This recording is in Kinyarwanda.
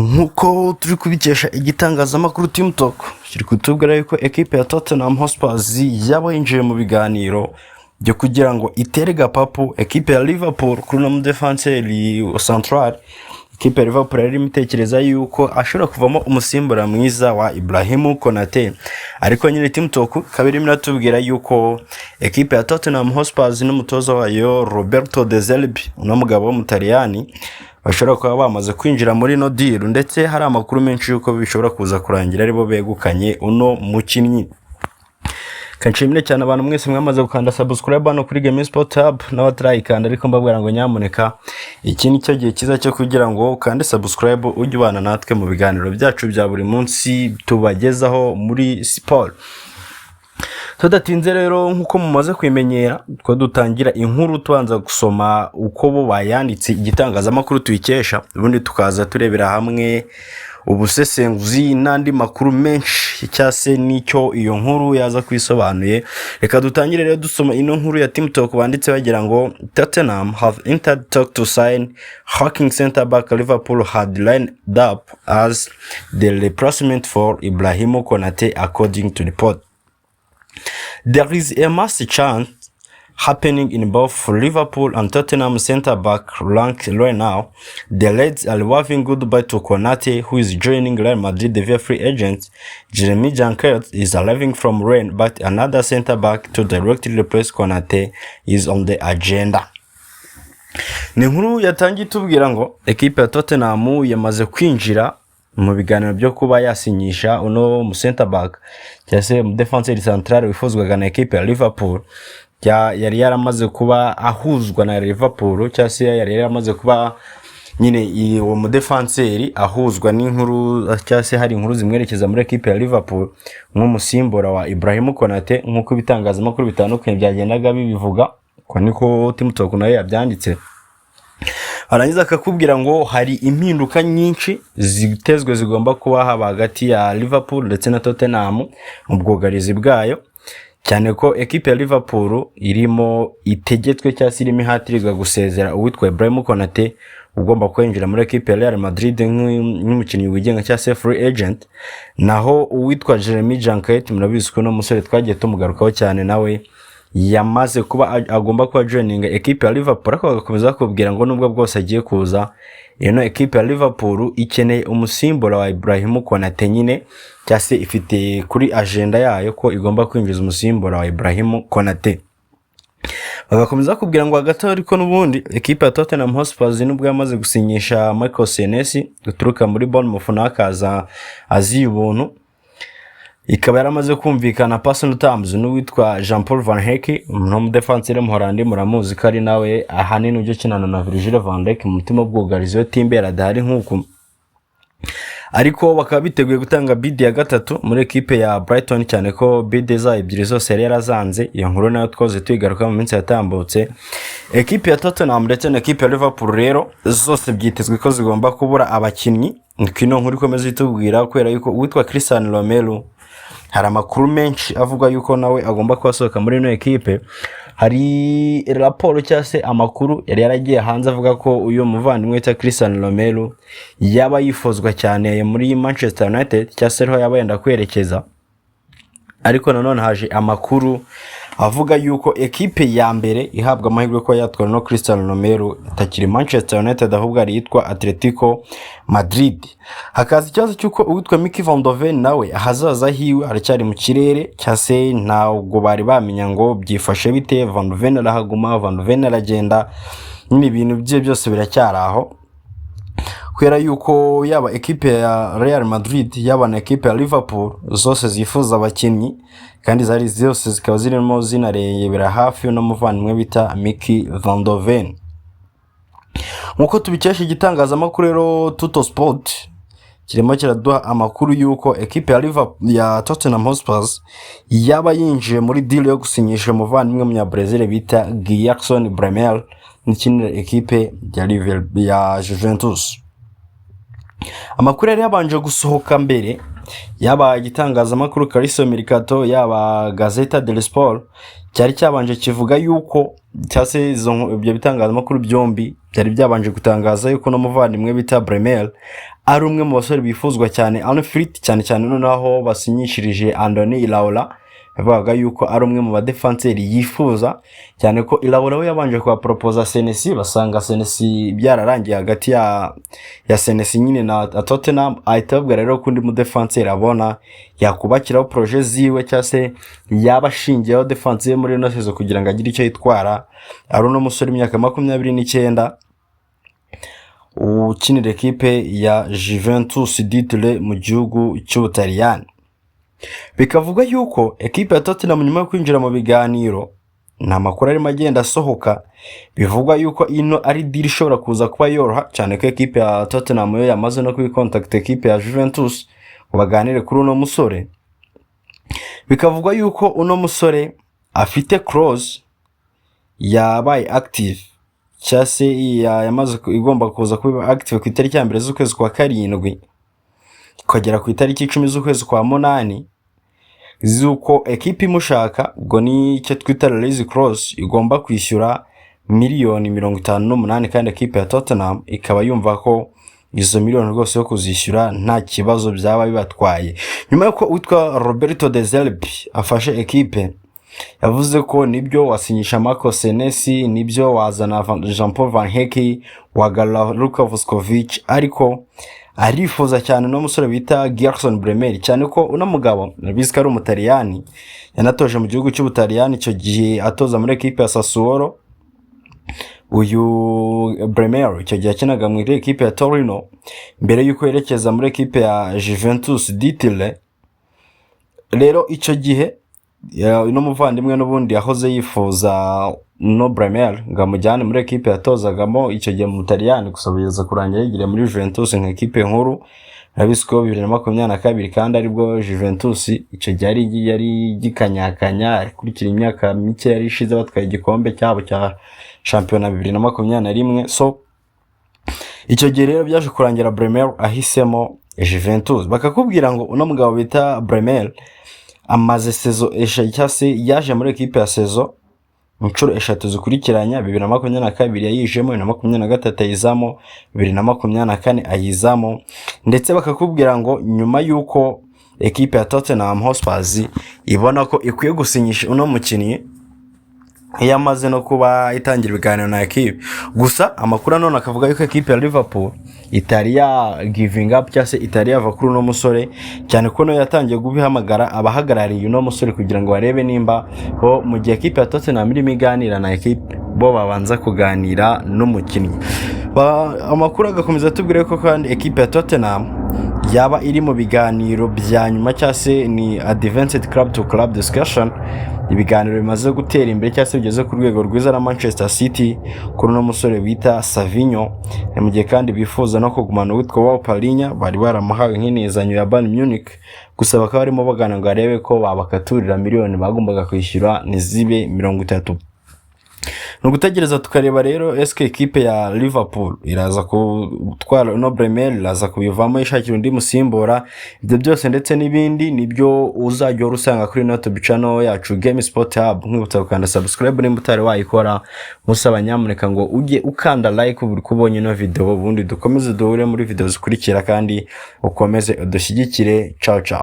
Nk'uko turi kubikesha igitangazamakuru Team Talk, kiri kutubwira yuko ekipe ya Tottenham Hotspur yaba yinjiye mu biganiro byo kugira ngo itere gapapu ekipe ya Liverpool kuri uno mudefanseri central. Ekipe ya Liverpool yari irimo itekereza yuko ashobora kuvamo umusimbura mwiza wa Ibrahim Konate, ariko nyine Team Talk ikaba irimo iratubwira yuko ekipe ya Tottenham Hotspur n'umutoza wayo Roberto De Zerbi, uno mugabo w'Umutaliyani, bashobora kuba bamaze kwinjira muri ino deal, ndetse hari amakuru menshi y'uko bishobora kuza kurangira aribo begukanye uno mukinnyi. Kanshimire cyane abantu mwese mwamaze gukanda subscribe hano kuri Game Sport Hub n'abatarayikanda, ariko mbabwira ngo nyamuneka iki ni cyo gihe cyiza cyo kugira ngo ukande subscribe, ujye ubana natwe mu biganiro byacu bya buri munsi tubagezaho muri siporo. Tudatinze rero, nk'uko mumaze kwimenyera ko dutangira inkuru tubanza gusoma uko bo bayanditse, igitangazamakuru tuyikesha, ubundi tukaza turebera hamwe ubusesenguzi n'andi makuru menshi cyangwa se n'icyo iyo nkuru yaza kwisobanuye. Reka dutangire rero dusoma ino nkuru ya Team Talk banditse bagira ngo: "Tottenham have entered talk to sign hulking center back Liverpool had lined up as the replacement for Ibrahim Konate, according to report. There is a massive change happening in both Liverpool and Tottenham centre back rank right now. The Reds are waving goodbye to Konate, who is joining Real Madrid via free agent. Jeremy Jacquet is arriving from Rennes, but another centre back to directly replace Konate is on the agenda." Ni inkuru yatangiye itubwira ngo ekipe ya Tottenham yamaze kwinjira mu biganiro byo kuba yasinyisha uno mu center back cyangwa se mu defenseur central wifuzwaga na ekipe ya Liverpool. Yari yaramaze kuba ahuzwa na Liverpool, cyangwa se yari yaramaze kuba nyine uwo mudefanseri ahuzwa n'inkuru, cyangwa se hari inkuru zimwerekeza muri ekipe ya Liverpool nk'umusimbura wa Ibrahim Konate, nk'uko ibitangazamakuru bitandukanye byagendaga bibivuga, ko niko Team Talk nayo yabyanditse. Barangiza akakubwira ngo hari impinduka nyinshi zitezwe zigomba kuba haba hagati ya Liverpool ndetse na Tottenham mu bwugarizi bwayo, cyane ko ekipe ya Liverpool irimo itegetswe cyangwa se irimo ihatirizwa gusezera uwitwa Ibrahim Konate, ugomba kwinjira muri ekipe ya Real Madrid nk'umukinnyi wigenga cyangwa se free agent. Naho uwitwa Jeremy Jacquet, murabizi ko uno musore twagiye tumugarukaho cyane, nawe yamaze kuba agomba kuba joininga ekipe ya Liverpool, ariko bagakomeza bakubwira ngo nubwo bwose agiye kuza, ino ekipe ya Liverpool ikeneye umusimbura wa Ibrahim Konate nyine, cyangwa se ifite kuri agenda yayo ko igomba kwinjiza umusimbura wa Ibrahim Konate. Bagakomeza bakubwira ngo hagati aho ariko n'ubundi ekipe ya Tottenham Hotspur, nubwo yamaze gusinyisha Michael Senesi guturuka muri Bournemouth, nawe akaza aziye ubuntu, ikaba yaramaze kumvikana personal terms n'uwitwa Jean Paul Van Hecke, n'umudefanseri w'Umuholandi, muramuzi ko ari nawe ahanini ujya ukinana na Virgil van Dijk mu mutima w'ubwugarizi iyo Timber adahari nk'uku, ariko bakaba biteguye gutanga bid ya gatatu muri ekipe ya Brighton, cyane ko bid zayo ebyiri zose yari yarazanze. Iyo nkuru nayo twaze tuyigaruka mu minsi yatambutse. Ekipe ya Tottenham ndetse na ekipe ya Liverpool rero zose byitezwe ko zigomba kubura abakinnyi, niko ino nkuru ikomeza itubwira, kubera yuko uwitwa Cristian Romero hari amakuru menshi avuga yuko nawe agomba kuba asohoka muri ino ekipe. Hari raporo cyangwa se amakuru yari yaragiye hanze avuga ko uyu muvandimwe witwa Cristian Romero yaba yifuzwa cyane muri Manchester United, cyangwa se ariho yaba yenda kwerekeza, ariko nanone haje amakuru avuga yuko ekipe ya mbere ihabwa amahirwe ko yatwara no Cristiano Romero itakiri Manchester United, ahubwo ari iyitwa Atletico Madrid. Hakaza ikibazo cy'uko uwitwa Mickey van de Ven nawe ahazaza hiwe aracyari mu kirere, cyangwa se ntabwo bari bamenya ngo byifashe bite. Van de Ven arahaguma, Van de Ven aragenda, nyine ibintu bye byose biracyari aho, kubera yuko yaba ekipe ya Real Madrid, yaba na ekipe ya Liverpool zose zifuza abakinnyi, kandi zari zose zikaba zirimo zinarebera hafi uno muvandimwe bita Mickey van de Ven. Nk'uko tubikesha igitangazamakuru rero Tuttosport, kirimo kiraduha amakuru y'uko ekipe ya Liverpool, ya Tottenham Hotspur yaba yinjiye muri deal yo gusinyisha umuvandimwe w'Umunyabrazil bita Gleison Bremer ukinira ekipe ya Liverpool, ya Juventus. Amakuru yari yabanje gusohoka mbere, yaba igitangazamakuru Calcio Mercato, yaba Gazzetta dello Sport, cyari cyabanje kivuga yuko, cyangwa se ibyo bitangazamakuru byombi. byari byabanje gutangaza yuko n'umuvandimwe bita Bremer ari umwe mu basore bifuzwa cyane Anfield, cyane cyane noneho basinyishirije Andoni Iraola. Yavugaga yuko ari umwe mu badefanseri yifuza cyane, ko Iraola we yabanje kuhaporopoza Senesi, basanga Senesi byararangiye hagati ya Senesi nyine na Tottenham. Ahita ababwira rero ko undi mudefanseri abona yakubakiraho projet ziwe, cyangwa se yaba ashingiyeho défense ye muri ino saison kugira ngo agire icyo yitwara, ari uno musore w'imyaka 29 ukinira ekipe ya Juventus di Turin mu gihugu cy'Ubutaliyani. Bikavuga yuko ekipe ya Tottenham, nyuma yo kwinjira mu biganiro, nta makuru arimo agenda asohoka, bivugwa yuko ino ari deal ishobora kuza kuba yoroha cyane, ko ekipe ya Tottenham yo yamaze no kubikontakita ekipe ya Juventus ngo baganire kuri uno musore. Bikavugwa yuko uno musore afite clause yabaye active, cyangwa se yamaze igomba kuza kuba active ku itariki ya 1 z'ukwezi kwa karindwi ukagera ku itariki 10 z'ukwezi kwa munani, z'uko ekipe imushaka, ubwo ni icyo twita release clause, igomba kwishyura miliyoni 58, kandi ekipe ya Tottenham ikaba yumva ko izo miliyoni rwose yo kuzishyura nta kibazo byaba bibatwaye. Nyuma y'uko witwa Roberto De Zerbi afashe ekipe, yavuze ko nibyo wasinyisha Marco Senesi, nibyo wazana Jean Paul Van Hecke, wagarura Luka Vuskovic, ariko arifuza cyane uno musore bita Gleison Bremer, cyane ko uno mugabo nabizi ko ari Umutaliyani, yanatoje mu gihugu cy'Ubutaliyani, icyo gihe atoza muri ekipe ya Sassuolo. Uyu Bremer icyo gihe yakinaga muri ekipe ya Torino mbere y'uko yerekeza muri ekipe ya Juventus di Turin. Rero icyo gihe uno muvandimwe n'ubundi yahoze yifuza no Bremer ngo amujyane muri ekipe yatozagamo icyo gihe mu Butaliyani, gusa bigeza kurangira yigiriye muri Juventus nka ekipe nkuru. Urabizi ko 2022 kandi aribwo Juventus icyo gihe yari gikanyakanya, ikurikira imyaka mike yari ishize batwaye igikombe cyabo cya shampiyona 2021. So icyo gihe rero byaje kurangira Bremer ahisemo Juventus. Bakakubwira ngo uno mugabo bita Bremer amaze saison 3, cyangwa se yaje muri ekipe ya saison inshuro eshatu zikurikiranya: 2022 yayijemo, 2023 ayizamo, 2024 ayizamo. Ndetse bakakubwira ngo nyuma y'uko ekipe ya Tottenham Hotspur ibona ko ikwiye gusinyisha uno mukinnyi, iyo amaze no kuba itangira ibiganiro na ekipe. Gusa amakuru nanone akavuga yuko ekipe ya Liverpool itari ya giving up, cyangwa se itari yava kuri uno musore, cyane ko nayo yatangiye gubihamagara abahagarariye uno musore kugira ngo barebe nimba bo mu gihe ekipe ya Tottenham irimo iganira na ekipe, bo babanza kuganira n'umukinnyi. Amakuru agakomeza atubwira ko kandi ekipe ya Tottenham yaba iri mu biganiro bya nyuma, cyangwa se ni advanced club to club discussion, ibiganiro bimaze gutera imbere cyangwa se bigeze ku rwego rwiza na Manchester City kuri uno musore bita Savinho. Ni mu gihe kandi bifuza no kugumana uwitwa João Palhinha bari baramuhawe nk'inizanyo ya Bayern Munich, gusa bakaba barimo bagana ngo barebe ko babakaturira miliyoni bagombaga kwishyura ntizibe 30. Ni ugutegereza tukareba rero, esike ekipe ya Liverpool iraza gutwara uno Bremer, iraza kubivamo ishakira undi musimbura? Ibyo byose ndetse n'ibindi nibyo uzajya uhora usanga kuri ino YouTube channel yacu Game Sport Hub. Nkwibutsa gukanda subscribe nimba utari wayikora, musaba nyamuneka ngo ujye ukanda like buri uko ubonye ino video, ubundi dukomeze duhure muri video zikurikira kandi ukomeze udushyigikire. Ciao ciao.